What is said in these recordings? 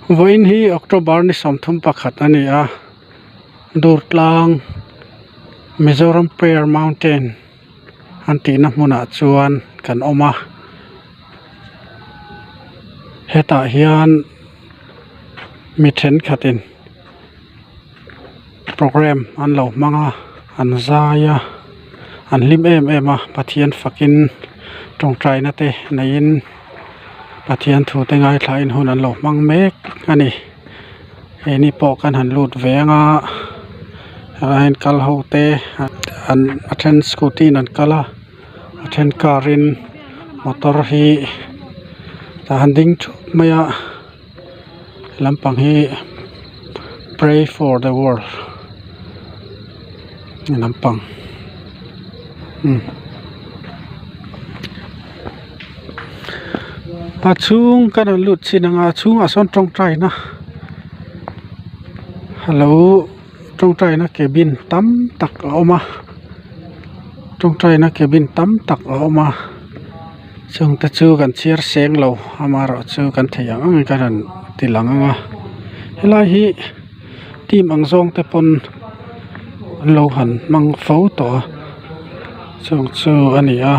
Vawiin hi October ni 31 a ni a Durtlang Mizoram Prayer Mountain an tihna hmunah chuan kan awm a hetah hian mi thenkhatin programme an lo hmang a an zai a an hlim em em a Pathian fakin tawngtaina te neiin Pathian thu te ngaithlain hun an lo hmang mek a ni keini pawh kan han lut ve anga helaiah hian kal ho te an a then scooty in an kal a a then car in motor hi tah han ding thup mai a. Lampang hi pray for the world lampang umm a chhung ka rawn lut chin anga a chhungah sawn tawngtaina alo tawngtaina cabin tam tak a awm a tawngtaina cabin tam tak a awm a. Chung te chu kan chhiar seng lo amaherawh chu kan theih ang ang in ka rawn ti lang ang a helai hi team ang zawng te pawn an lo han hmang fo tawh a chung chu a ni a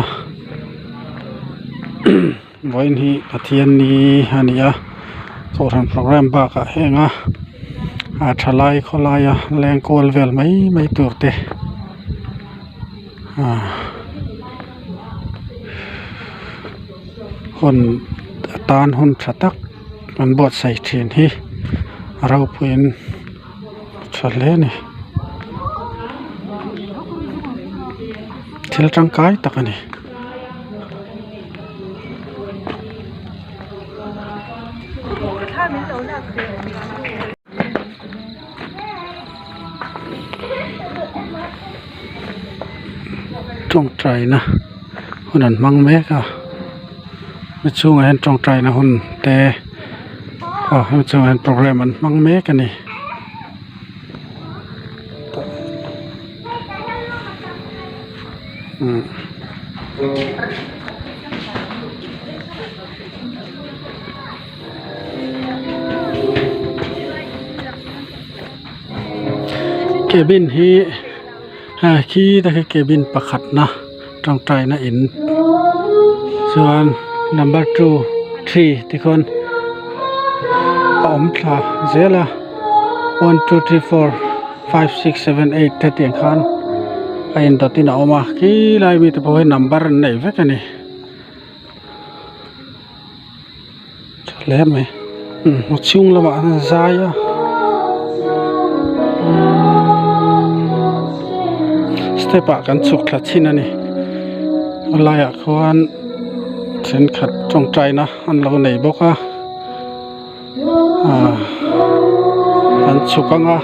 vawiin hi Pathian ni a ni a kohhran programme bakah heng a a thalai khawlaia leng kual vel mai mai tur te ah. Hun atan hun tha tak an buatsaih thin hi a ropuiin a tha hle a ni thil tangkai tak a ni. Tawngtaina hun an hmang mek a a chhungah hian tawngtaina hun te aw hemi chhungah hian programme an hmang mek a ni. Cabin hi hei khi te khi cabin pakhat na tawngtai na in chuan number two three tikhawn a awm thla zel a one two three four five six seven eight te tiang khan a indawt in a awm a khilai mi te pawh hi number an nei vek a ni. Tha hle mai a chhung lamah an zai a step ah kan chhuk thla chhin a ni a laiah khuan thenkhat tawngtaina an lo nei bawk a ah an chhuk ang a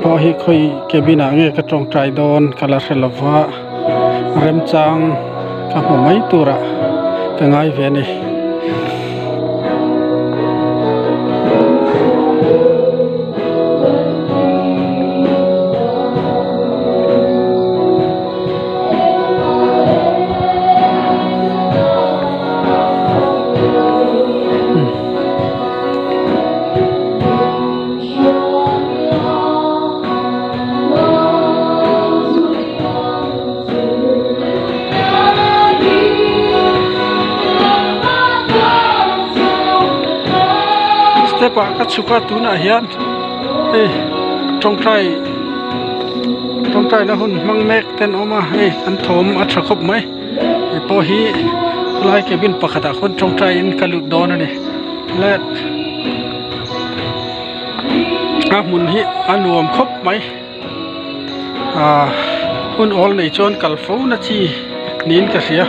pawh hi khawi cabin ah nge ka tawngtai dawn ka la hre lova remchang ka hmu mai turah ka ngai ve a ni. Step ah ka chhuk a tunah hian hei tawngtai tawngtai na hun hmang mek te an awm a hei an thawm a tha khawp mai hei pawh hi helai cabin pakhat ah khawn tawngtai in ka lut dawn a ni le a hmun hi a nuam khawp mai ah hun awl nei chuan kal fo na chi niin ka hria.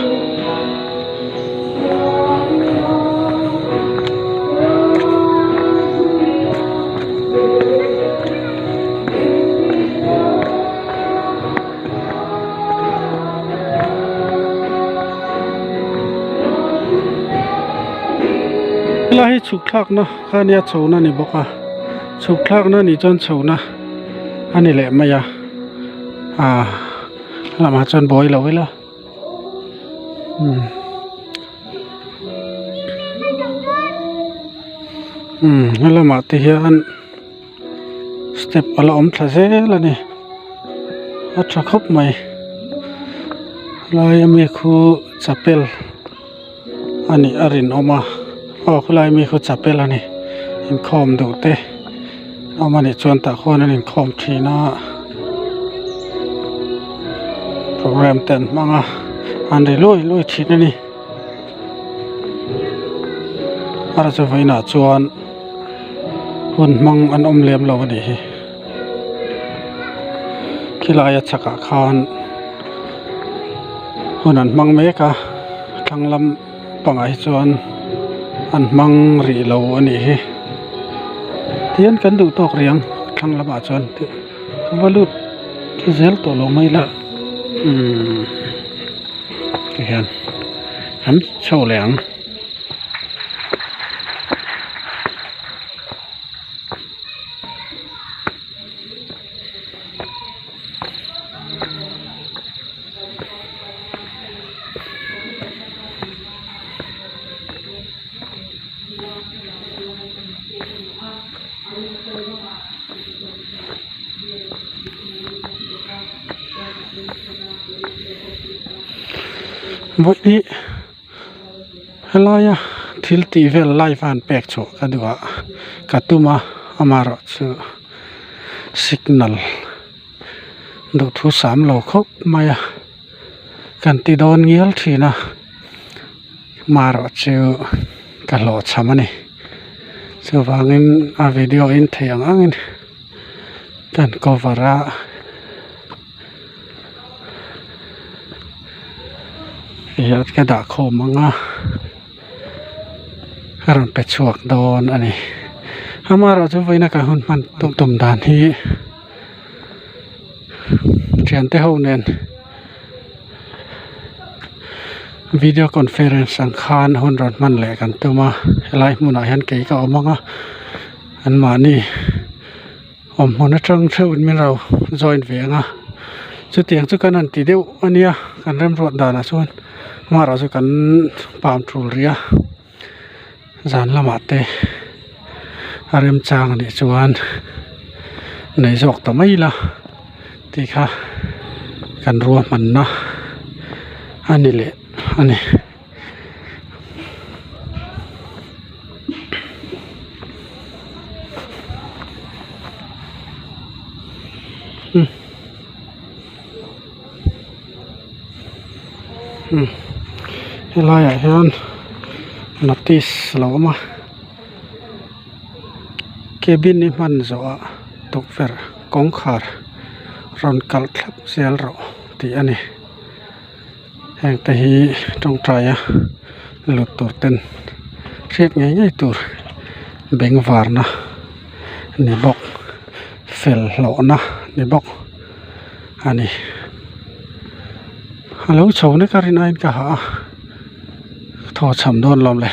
Helai hi chhuk thlakna kha ania chhohna a ni bawk a chhuk thlakna anih chuan chhohna a ni leh mai a ah lamah chuan buai lo ila umm. Umm helamah te hian step a la awm thla zel a ni a tha khawp mai helai ami khu chapel a nih a rinawm a aw khawlai mi khu chapel a ni inkhawm duh te awm a nih chuan tah khuan an inkhawm thin a program te an hmang a an ri luai luai thin a ni a chu vawiinah chuan hun hmang an awm lem lo a nih hi khilai a chhakah khan hun an hmang mek a thlang lam pangah hi chuan an hmang rih lo a nih hi tihian kan duh tawk rih ang thlang lamah chuan ka va lut zel tawh lo mai la umm tihian an chho leh ang. Vawiin helaia thil tih vel live a han pek chhuah ka duh a ka tum a amaherawhchu signal duhthu sam lo khawp mai a kan ti dawn ngial thin a amaherawhchu ka hlawhchham a ni chuvangin a video in theih ang angin kan cover a. Hian ka dah khawm ang a a rawn pe chhuak dawn a ni amaherawhchu vawiina ka hun hman tum tum dan hi thiante ho nen video conference ang khan hun rawn hman leh kan tum a helai hmunah hian kei ka awm ang a anmahni. Awm hmun atang theuhin min lo join ve ang a chutiang chu kan han ti deuh a nia kan remruat danah chuan amaherawh chu kan pam tul rih a zan lamah te a remchang a nih chuan nei zawk ta mai ila tih kha kan ruahmanna a ni leh a ni. Helai ah hian notice a lo awm a cabin hi hman zawh ah tukverh kawngkhar rawn kalh thlap zel rawh tih a ni. Heng te hi tawngtai a lut tur ten hriat ngei ngei tur beng varna ni bawk fel hlawhna ni bawk a ni a lo chho nek a rin aiin ka hah a thaw chham dawn lawm le.